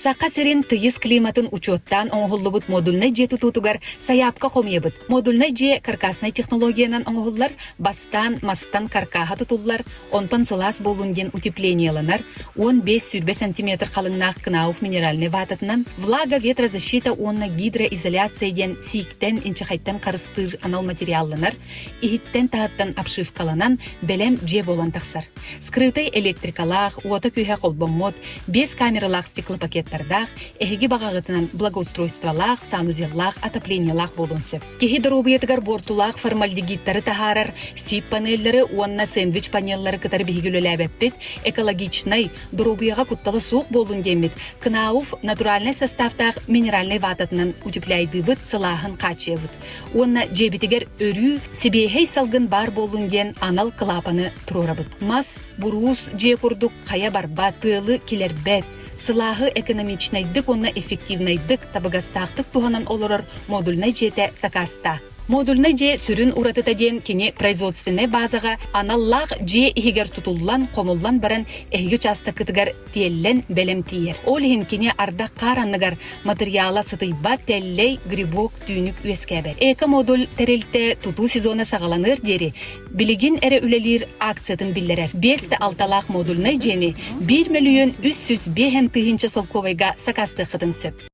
Саха сирин тыйыс климатын учуоттаан оҥоһуллубут модульнай дьиэ тутуутугар сайаапка хомуйабыт. Модульнай дьиэ каркаснай технологиянан оҥоһуллар, бастаан мастан каркааһа тутуллар, онтон сылаас буоллун диэн утеплениеланар, 15-сүүрбэ сантиметр халыҥнаах Кнауф минеральнай вататынан, влага-ветрозащита уонна гидроизоляция диэн сииктэн, инчэхэйтэн харыстыыр анал материалланар, иһиттэн-таһыттан обшивкаланан бэлэм дьиэ буолан тахсар. Скрытай электрикалаах, уота-күүһэ холбоммут, биэс камералаах стеклопакеттардаах, эһиги баҕаҕытынан благоустройстволаах, санузеллаах, отоплениелаах буолуон сөп. Киһи доруобуйатыгар буортулаах формальдегидтары таһаарар сип-панеллары уонна сэндвич-панеллары кытары биһиги үлэлээбэппит, экологичнай, доруобуйаҕа куттала суох буоллун диэммит, КНАУФ натуральнай составтаах минеральнай вататынан утепляйдыыбыт, сылааһын хааччыйабыт. Уонна дьиэбитигэр өрүү сибиэһэй салгын баар буоллун диэн анал кылаапаны туруорабыт. Мас, буруус дьиэ курдук хайа барбат, тыалы килэрбэт, сылааһы экономичнайдык уонна эффективнайдык, табыгастаахтык туһанан олорор модульнай дьиэтэ сакаастаа. Модульнай дьиэ сүрүн уратыта диэн кини производственнай базаҕа аналлаах дьиэ иһигэр тутуллан, хомуллан баран эһиги учаастаккытыгар тиэллэн бэлэм тиийэр. Ол иһин кини ардах-хаар анныгар матырыйаала сытыйбат, тэллэй, грибок, түүнүк үөскээбэт. Эко-модуль тэрилтэ тутуу сезона саҕаланыар диэри билигин эрэ үлэлиир акциятын биллэрэр. Биэс да алталаах модульнай дьиэни 1 мөлүйүөн 305 тыһыынча солкуобайга сакаастыаххытын сөп.